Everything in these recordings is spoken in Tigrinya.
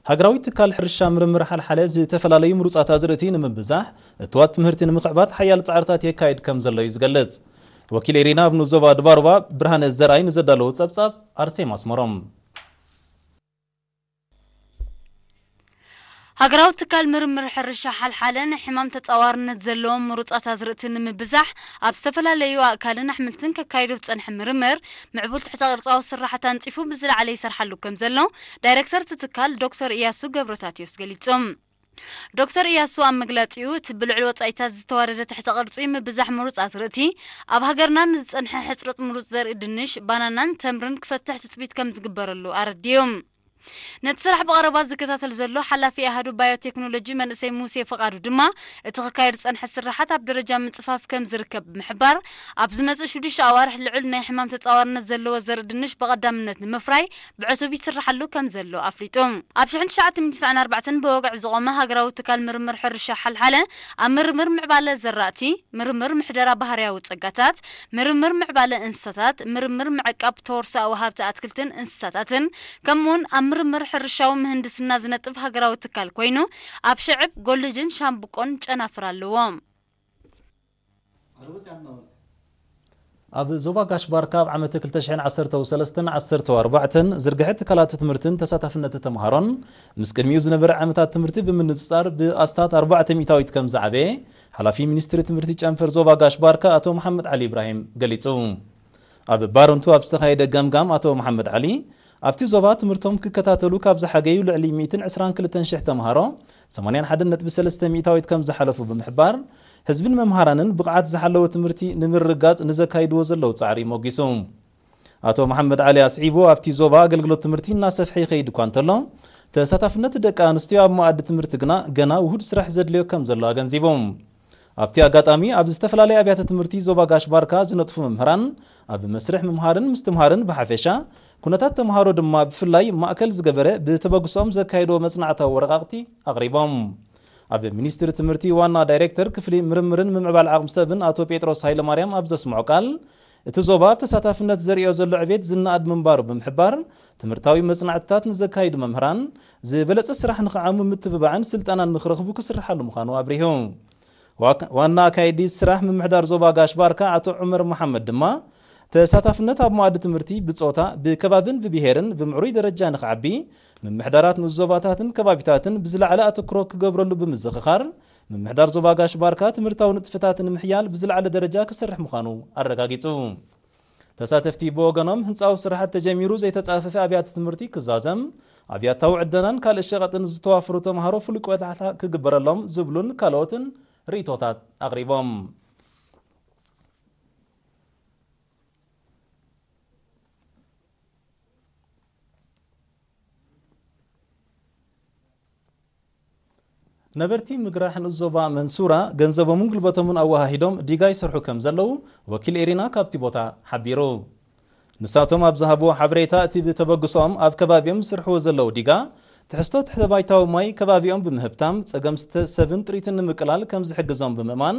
ሃገራዊ ትካል ሕርሻ ምርምር ሓልሓለ ዝተፈላለዩ ምሩጻት ኣዝርእቲ ንምብዛሕ፣ እትዋት ትምህርቲ ንምኽዕባት ሓያል ጻዕርታት የካይድ ከም ዘሎ እዩ ዝገልጽ። ወኪል ኤሪና ኣብ ንዞባ ድባሩባ ብርሃነ ዘርኣይ ንዘዳለዉ ጸብጻብ ኣርሴማ ኣስመሮም። ሃገራዊ ትካል ምርምር ሕርሻ ሓልሓለ ንሕማም ተጻዋርነት ዘለዎም ምሩጻት ኣዝርእቲ ንምብዛሕ ኣብ ዝተፈላለዩ ኣእካልን ኣሕምልትን ከካይዶ ዝጸንሐ ምርምር ምዕቡል ትሕተ ቅርጻዊ ስራሓት ኣንጺፉ ብዝለዓለ ይሰርሓሉ ከም ዘሎ ዳይሬክተር እቲ ትካል ዶክተር እያሱ ገብረታትዮስ ገሊጹ። ዶክተር እያሱ ኣብ መግለጺኡ፣ እቲ ብልዑል ወጻኢታት ዝተዋደደ ትሕተ ቅርጺ ምብዛሕ ምሩጽ ኣዝርእቲ ኣብ ሃገርና ንዝጸንሐ ሕጽረት ምሩጽ ዘርኢ ድንሽ፣ ባናናን ተምርን ክፈትሕ ትጽቢት ከም ዝግበረሉ ኣረዲኡ። ነቲ ስራሕ ብቐረባ ዝከታተል ዘሎ ሓላፊ ኣሃዱ ባዮቴክኖሎጂ መንእሰይ ሙሴ ፍቓዱ ድማ፣ እቲ ክካየድ ዝጸንሐ ስራሓት ኣብ ደረጃ ምጽፋፍ ከም ዝርከብ ብምሕባር፣ ኣብ ዝመጽእ ሽዱሽተ ኣዋርሕ ልዑል ናይ ሕማም ተጻዋርነት ዘለዎ ዘርኢ ድንሽ ብቐዳምነት ንምፍራይ ብዕቱብ ይስራሓሉ ከም ዘሎ ኣፍሊጡ። ኣብ ሽሕን ትሽዓተ ሚእትን ትስዓን ኣርባዕተን ብወግዒ ዝቖመ ሃገራዊ ትካል ምርምር ሕርሻ ሓልሓለ፣ ኣብ ምርምር ምዕባለ ዘራእቲ፣ ምርምር ምሕደራ ባህርያዊ ጸጋታት፣ ምርምር ምዕባለ እንስሳታት፣ ምርምር ምዕቃብ ተወርሶኣዊ ሃብቲ ኣትክልትን እንስሳታትን፣ ከምኡውን ኣብ ምርምር ሕርሻዊ ምህንድስና ዝነጥፍ ሃገራዊ ትካል ኮይኑ፣ ኣብ ሽዕብ፣ ጎልጅን ሻምብቆን ጨናፍር ኣለዎ። ኣብ ዞባ ጋሽ ባርካ ኣብ ዓመት ክልተ ሽሕን ዓሰርተው ሰለስተን ዓሰርተው ኣርባዕተን ዝርግሐ ትካላት ትምህርትን ተሳታፍነት ተምሃሮን ምስ ቅድሚኡ ዝነበረ ዓመታት ትምህርቲ ብምንጽጻር ብኣስታት ኣርባዕተ ሚእታዊት ከም ዝዓበየ ሓላፊ ሚኒስትሪ ትምህርቲ ጨንፈር ዞባ ጋሽ ባርካ ኣቶ መሓመድ ዓሊ ኢብራሂም ገሊጹ። ኣብ ባረንቱ ኣብ ዝተኻየደ ገምጋም ኣቶ መሓመድ ዓሊ ኣብቲ ዞባ ትምህርቶም ክከታተሉ ካብ ዝሓገዩ ልዕሊ ሚእትን ዕስራን ክልተን ሽሕ ተምሃሮ ሰማንያን ሓደን ነጥቢ ሰለስተ ሚእታዊት ከም ዝሓለፉ ብምሕባር፣ ህዝብን መምሃራንን ብቕዓት ዝሓለወ ትምህርቲ ንምርግጋጽ ንዘካይድዎ ዘለዉ ጻዕሪ ሞጊሱ። ኣቶ መሓመድ ዓሊ ኣስዒቡ፣ ኣብቲ ዞባ ኣገልግሎት ትምህርቲ እናሰፍሐ ይኸይድ እኳ እንተሎ፣ ተሳታፍነት ደቂ ኣንስትዮ ኣብ መኣዲ ትምህርቲ ግና ገና ውሁድ ስራሕ ዘድልዮ ከም ዘሎ ኣገንዚቡ። ኣብቲ ኣጋጣሚ፣ ኣብ ዝተፈላለያ ኣብያተ ትምህርቲ ዞባ ጋሽ ባርካ ዝነጥፉ መምህራን፣ ኣብ መስርሕ ምምሃርን ምስትምሃርን ብሓፈሻ፣ ኩነታት ተምሃሮ ድማ ብፍላይ ማእከል ዝገበረ ብተበግሶኦም ዘካየድዎ መጽናዕታዊ ወረቓቕቲ ኣቕሪቦም። ኣብ ሚኒስትሪ ትምህርቲ ዋና ዳይሬክተር ክፍሊ ምርምርን ምምዕባል ዓቕሚ ሰብን ኣቶ ጴጥሮስ ሃይለማርያም ኣብ ዘስምዖ ቃል፣ እቲ ዞባ ኣብ ተሳታፍነት ዘርእዮ ዘሎ ዕቤት ዝነኣድ ምንባሩ ብምሕባር፣ ትምህርታዊ መጽናዕትታት ንዘካይዱ መምህራን ዝበለጸ ስራሕ ንኽዓሙ ምትብባዕን ስልጠናን ንኽረኽቡ ክስርሓሉ ምዃኑ ኣብሪሁ። ዋክ-፣ ዋና ኣካየዲ ስራሕ ምምሕዳር ዞባ ጋሽ ባርካ ኣቶ ዑመር መሓመድ ድማ፣ ተሳታፍነት ኣብ መኣዲ ትምህርቲ ብጾታ፣ ብከባብን ብብሄርን ብምዕሩይ ደረጃ ንኽዓቢ፣ ምምሕዳራት ንዞባታትን ከባቢታትን ብዝለዓለ ኣተኩሮ ክገብረሉ ብምዝኽኻር፣ ምምሕዳር ዞባ ጋሽ ባርካ ትምህርታዊ ንጥፈታት ንምሕያል ብዝለዓለ ደረጃ ክሰርሕ ምዃኑ ኣረጋጊጹ። ተሳተፍቲ ብወገኖም፣ ህንጻዊ ስራሓት ተጀሚሩ ዘይተጻፈፈ ኣብያተ ትምህርቲ ክዛዘም፣ ኣብ ያታዊ ዕደናን ካልእ ሸቐጥን ዝተዋፈሩ ተምሃሮ ፍሉይ ቆላሕታ ክግበረሎም ዝብሉን ካልኦትን ርእይቶታት ኣቕሪቦም። ነበርቲ ምግራሕ ንኡስ ዞባ መንሱራ ገንዘቦምን ጉልበቶምን ኣወሃሂዶም ዲጋ ይሰርሑ ከም ዘለዉ ወኪል ኤሪና ካብቲ ቦታ ሓቢሩ። ንሳቶም ኣብ ዝሃብዎ ሓበሬታ፣ እቲ ብተበግሶኦም ኣብ ከባቢኦም ዝሰርሕዎ ዘለዉ ዲጋ ትሕዝቶ ትሕተ ባይታዊ ማይ ከባቢኦም ብምህብታም ጸገም ስተ ሰብን ጥሪትን ንምቅላል ከም ዝሕግዞም ብምእማን፣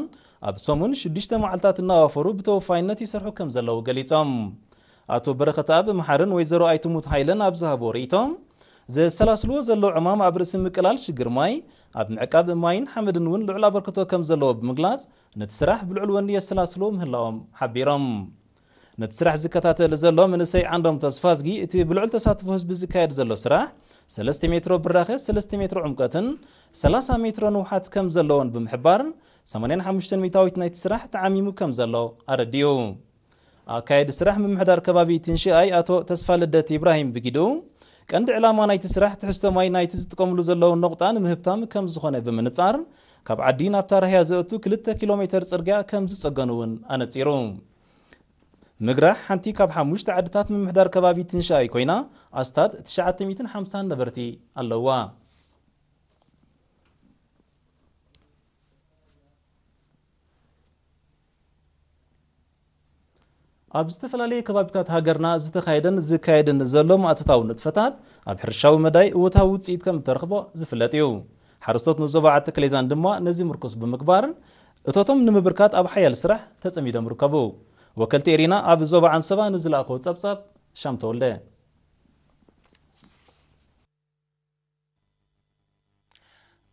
ኣብ ሰሙን ሽዱሽተ መዓልታት እናዋፈሩ ብተወፋይነት ይሰርሑ ከም ዘለዉ ገሊጾም። ኣቶ በረኸትኣብ መሓርን ወይዘሮ ኣይትሙት ሃይለን ኣብ ዝሃብዎ ርእይቶ፣ ዘሰላስልዎ ዘለዉ ዕማም ኣብ ርእሲ ምቅላል ሽግር ማይ፣ ኣብ ምዕቃብ ማይን ሓመድን እውን ልዑል ኣበርክቶ ከም ዘለዎ ብምግላጽ፣ ነቲ ስራሕ ብልዑል ወኒ የሰላስልዎ ምህላዎም ሓቢሮም። ነቲ ስራሕ ዝከታተል ዘሎ መንእሰይ ዓንዶም ተስፋዝጊ፣ እቲ ብልዑል ተሳትፎ ህዝቢ ዝካየድ ዘሎ ስራሕ፣ ሰለስተ ሜትሮ ብራኸ፣ ሰለስተ ሜትሮ ዕምቀትን ሰላሳ ሜትሮ ንውሓት ከም ዘለዎን ብምሕባር፣ ሰማንያን ሓሙሽተን ሚእታዊት ናይቲ ስራሕ ተዓሚሙ ከም ዘሎ ኣረዲኡ። ኣካየዲ ስራሕ ምምሕዳር ከባቢ ትንሽኣይ ኣቶ ተስፋልደት ኢብራሂም ብጊዱ፣ ቀንዲ ዕላማ ናይቲ ስራሕ ትሕዝቶ ማይ ናይቲ ዝጥቀምሉ ዘለዉ ነቑጣ ንምህብታም ከም ዝኾነ ብምንጻር፣ ካብ ዓዲ ናብታ ራህያ ዘእቱ ክልተ ኪሎ ሜተር ጽርግያ ከም ዝጸገኑ እውን ኣነጺሩ። ምግራሕ ሓንቲ ካብ ሓሙሽተ ዓድታት ምምሕዳር ከባቢ ትንሽኣይ ኮይና፣ ኣስታት ትሽዓተ ሚእትን ሓምሳን ነበርቲ ኣለዋ። ኣብ ዝተፈላለየ ከባቢታት ሃገርና ዝተኻየደን ዝካየድን ዘሎ ማእቶታዊ ንጥፈታት ኣብ ሕርሻዊ መዳይ እወታዊ ውፅኢት ከም እተረኽቦ ዝፍለጥ እዩ። ሓረስቶት ንዞባ ዓዲ ክሌዛን ድማ ነዚ ምርኩስ ብምግባር እቶቶም ንምብርካት ኣብ ሓያል ስራሕ ተጸሚዶም ይርከቡ። ወከልቲ ኤሪና ኣብ ዞባ ዓንሰባ ንዝለኣኽዎ ጸብጻብ ሻም ተወልደ።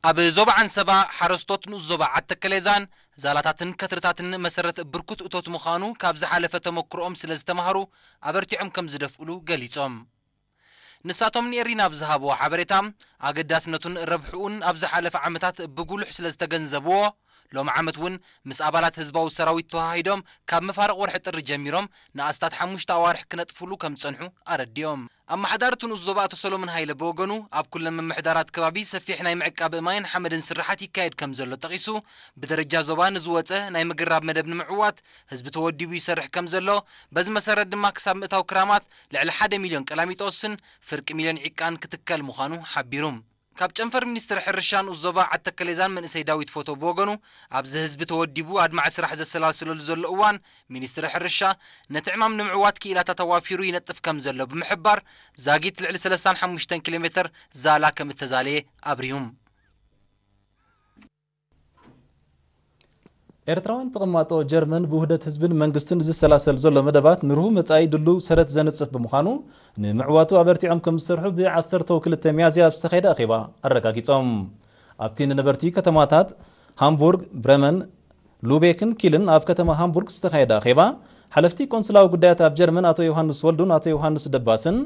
ኣብ ዞባ ዓንሰባ ሓረስቶት ንኡስ ዞባ ዓተከሌዛን ዛላታትን ከትርታትን መሰረት ብርኩት እቶት ምዃኑ ካብ ዝሓለፈ ተመክሮኦም ስለ ዝተማህሩ ኣበርቲዖም ከም ዝደፍእሉ ገሊጾም። ንሳቶም ንኤሪና ኣብ ዝሃብዎ ሓበሬታ ኣገዳስነቱን ረብሕኡን ኣብ ዝሓለፈ ዓመታት ብጉሉሕ ስለ ዝተገንዘብዎ ሎም ዓመት እውን ምስ ኣባላት ህዝባዊ ሰራዊት ተዋሂዶም ካብ መፋርቕ ወርሒ ጥሪ ጀሚሮም ንኣስታት ሓሙሽተ ኣዋርሕ ክነጥፍሉ ከም ዝጸንሑ ኣረዲኦም። ኣመሓዳሪ እቲ ንኡስ ዞባ ኣቶ ሰሎሞን ሃይለ ብወገኑ ኣብ ኩለን ምምሕዳራት ከባቢ ሰፊሕ ናይ ምዕቃብ ማይን ሓመድን ስራሓት ይካየድ ከም ዘሎ ጠቒሱ ብደረጃ ዞባ ንዝወጸ ናይ ምግራብ መደብ ንምዕዋት ህዝቢ ተወዲቡ ይሰርሕ ከም ዘሎ በዚ መሰረት ድማ ክሳብ ምእታው ክራማት ልዕሊ ሓደ ሚልዮን ቀላሚጦስን ፍርቂ ሚልዮን ዒቃን ክትከል ምዃኑ ሓቢሩ። ካብ ጨንፈር ሚኒስትሪ ሕርሻ ንኡስ ዞባ ዓተከሌዛን መንእሰይ ዳዊት ፎቶ ብወገኑ ኣብዚ ህዝቢ ተወዲቡ ኣድማዒ ስራሕ ዘሰላስለሉ ዘሎ እዋን ሚኒስትሪ ሕርሻ ነቲ ዕማም ንምዕዋት ክኢላታት ኣዋፊሩ ይነጥፍ ከም ዘሎ ብምሕባር ዛጊት ልዕሊ ሰለስተ ሓሙሽተ ኪሎ ሜትር ዛላ ከም እተዛለየ ኣብሪሁም። ኤርትራውያን ተቐማጦ ጀርመን ብውህደት ህዝብን መንግስትን ዝሰላሰል ዘሎ መደባት ንርሁ መጻኢ ድሉ ሰረት ዘንጽፍ ብምዃኑ ንምዕዋቱ ኣበርቲዖም ከም ዝሰርሑ ብ ዓሰርተ ክልተ ሚያዝያ ኣብ ዝተኻየደ ኣኼባ ኣረጋጊጾም። ኣብቲ ንነበርቲ ከተማታት ሃምቡርግ፣ ብረመን፣ ሉቤክን ኪልን ኣብ ከተማ ሃምቡርግ ዝተኻየደ ኣኼባ ሓለፍቲ ቆንስላዊ ጉዳያት ኣብ ጀርመን ኣቶ ዮሃንስ ወልዱን ኣቶ ዮሃንስ ደባስን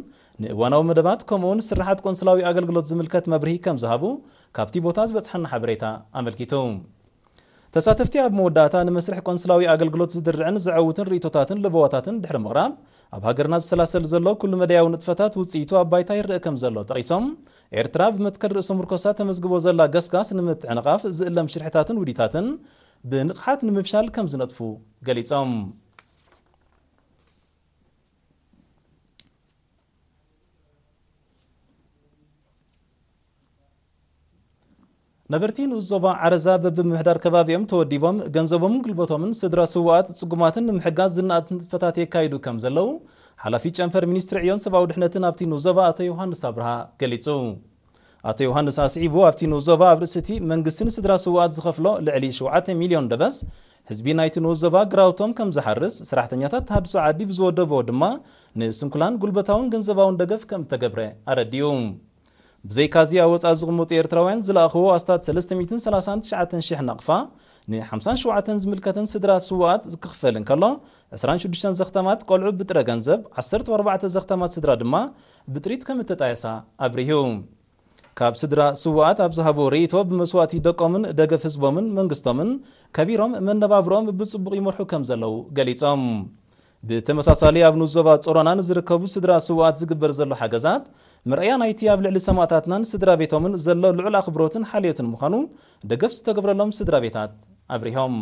ንእዋናዊ መደባት ከምኡውን ስራሓት ቆንስላዊ ኣገልግሎት ዝምልከት መብርሂ ከም ዝሃቡ ካብቲ ቦታ ዝበጽሐና ሓበሬታ ኣመልኪቱ። ተሳተፍቲ ኣብ መወዳእታ ንመስርሕ ቆንስላዊ ኣገልግሎት ዝድርዕን ዘዐውትን ርእይቶታትን ለበዋታትን ድሕሪ ምቕራብ ኣብ ሃገርና ዝሰላሰል ዘሎ ኩሉ መዳያዊ ንጥፈታት ውጽኢቱ ኣብ ባይታ ይረአ ከም ዘሎ ጠቒሶም ኤርትራ ብመትከል ርእሰ ምርኮሳ ተመዝግቦ ዘላ ገስጋስ ንምትዕንቓፍ ዝእለም ሽርሕታትን ውዲታትን ብንቕሓት ንምፍሻል ከም ዝነጥፉ ገሊጾም። ነበርቲ ንኡስ ዞባ ዓረዛ በብምምሕዳር ከባቢኦም ተወዲቦም ገንዘቦምን ጉልበቶምን ስድራ ስውኣት ጽጉማትን ንምሕጋዝ ዝነኣድ ንጥፈታት የካይዱ ከም ዘለዉ ሓላፊ ጨንፈር ሚኒስትሪ ዕዮን ሰብኣዊ ድሕነትን ኣብቲ ንኡስ ዞባ ኣቶ ዮሃንስ ኣብርሃ ገሊጹ። ኣቶ ዮሃንስ ኣስዒቡ ኣብቲ ንኡስ ዞባ ኣብ ርእሲ እቲ መንግስቲ ንስድራ ስውኣት ዝኸፍሎ ልዕሊ ሸውዓተ ሚልዮን ደበስ ህዝቢ ናይቲ ንኡስ ዞባ ግራውቶም ከም ዝሓርስ ሰራሕተኛታት ተሃድሶ ዓዲ ብዝወደብዎ ድማ ንስንኩላን ጉልበታውን ገንዘባውን ደገፍ ከም እተገብረ ኣረዲኡ። ብዘይካዚ ኣብ ወጻኢ ዝቕመጡ ኤርትራውያን ዝለኣኽዎ ኣስታት ሰለስተ ሚእትን ሰላሳን ትሽዓተን ሽሕ ናቕፋ ንሓምሳን ሸውዓተን ዝምልከተን ስድራ ስውኣት ክኽፈል እንከሎ ዕስራን ሽዱሽተን ዘኽታማት ቆልዑ ብጥረ ገንዘብ ዓሰርተ ኣርባዕተ ዘኽታማት ስድራ ድማ ብጥሪት ከም እተጣየሳ ኣብሪሁ። ካብ ስድራ ስውኣት ኣብ ዝሃቦ ርእይቶ ብመስዋእቲ ደቆምን ደገፍ ህዝቦምን መንግስቶምን ከቢሮም መነባብሮም ብጽቡቕ ይመርሑ ከም ዘለዉ ገሊጾም። ብተመሳሳሊ ኣብ ንኡስ ዞባ ጾሮና ንዝርከቡ ስድራ ስውኣት ዝግበር ዘሎ ሓገዛት መርኣያ ናይቲ ኣብ ልዕሊ ሰማእታትናን ስድራ ቤቶምን ዘሎ ልዑል ኣኽብሮትን ሓልዮትን ምዃኑ ደገፍ ዝተገብረሎም ስድራ ቤታት ኣብሪሆም።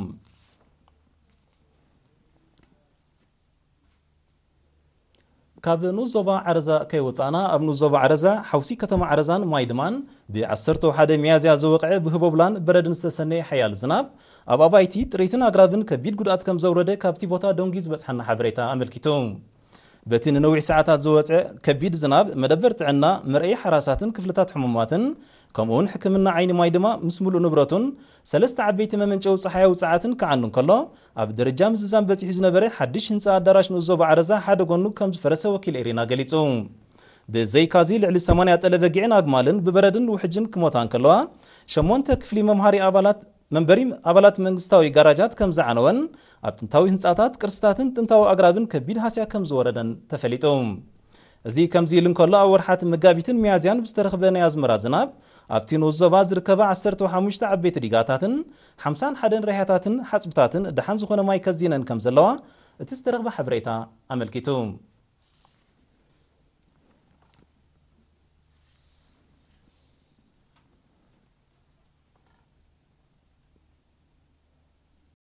ካብ ንኡስ ዞባ ዓረዛ ከይወጻእና ኣብ ንኡስ ዞባ ዓረዛ ሓውሲ ከተማ ዓረዛን ማይ ድማን ብ ዓሰርተ ሓደ ሚያዝያ ዝወቕዐ ብህቦብላን በረድን ዝተሰነየ ሓያል ዝናብ ኣብ ኣባይቲ ጥሪትን ኣግራብን ከቢድ ጉድኣት ከም ዘውረደ ካብቲ ቦታ ደንጉዩ ዝበጽሓና ሓበሬታ ኣመልኪቱ። በቲ ንነዊሕ ሰዓታት ዝወጸ ከቢድ ዝናብ መደበር ጥዕና መርኣይ ሓራሳትን ክፍልታት ሕሙማትን ከምኡውን ሕክምና ዓይኒ ማይ ድማ ምስ ምሉእ ንብረቱን ሰለስተ ዓበይቲ መመንጨዊ ጸሓያዊ ጸዓትን ክዓኑ እንከሎ ኣብ ደረጃ ምዝዛም በጺሑ ዝነበረ ሓድሽ ህንጻ ኣዳራሽ ንኡስ ዞባ ዓረዛ ሓደ ጎኑ ከም ዝፈረሰ ወኪል ኤሪና ገሊጹ። ብዘይካዚ ልዕሊ ሰማንያ ጠለ በጊዕን ኣግማልን ብበረድን ውሕጅን ክሞታ እንከለዋ ሸሞንተ ክፍሊ መምሃሪ ኣባላት መንበሪ ኣባላት መንግስታዊ ጋራጃት ከም ዝዓነወን ኣብ ጥንታዊ ህንጻታት ቅርስታትን ጥንታዊ ኣግራብን ከቢድ ሃስያ ከም ዝወረደን ተፈሊጡ። እዚ ከምዚ ኢሉ እንከሎ ኣብ ወርሓት መጋቢትን ሚያዝያን ብዝተረኽበ ናይ ኣዝመራ ዝናብ ኣብቲ ንኡስ ዞባ ዝርከባ ዓሰርተ ሓሙሽተ ዓበይቲ ዲጋታትን ሓምሳን ሓደን ራህያታትን ሓጽብታትን ደሓን ዝኾነ ማይ ከዚነን ከም ዘለዋ እቲ ዝተረኽበ ሓበሬታ ኣመልኪቱ።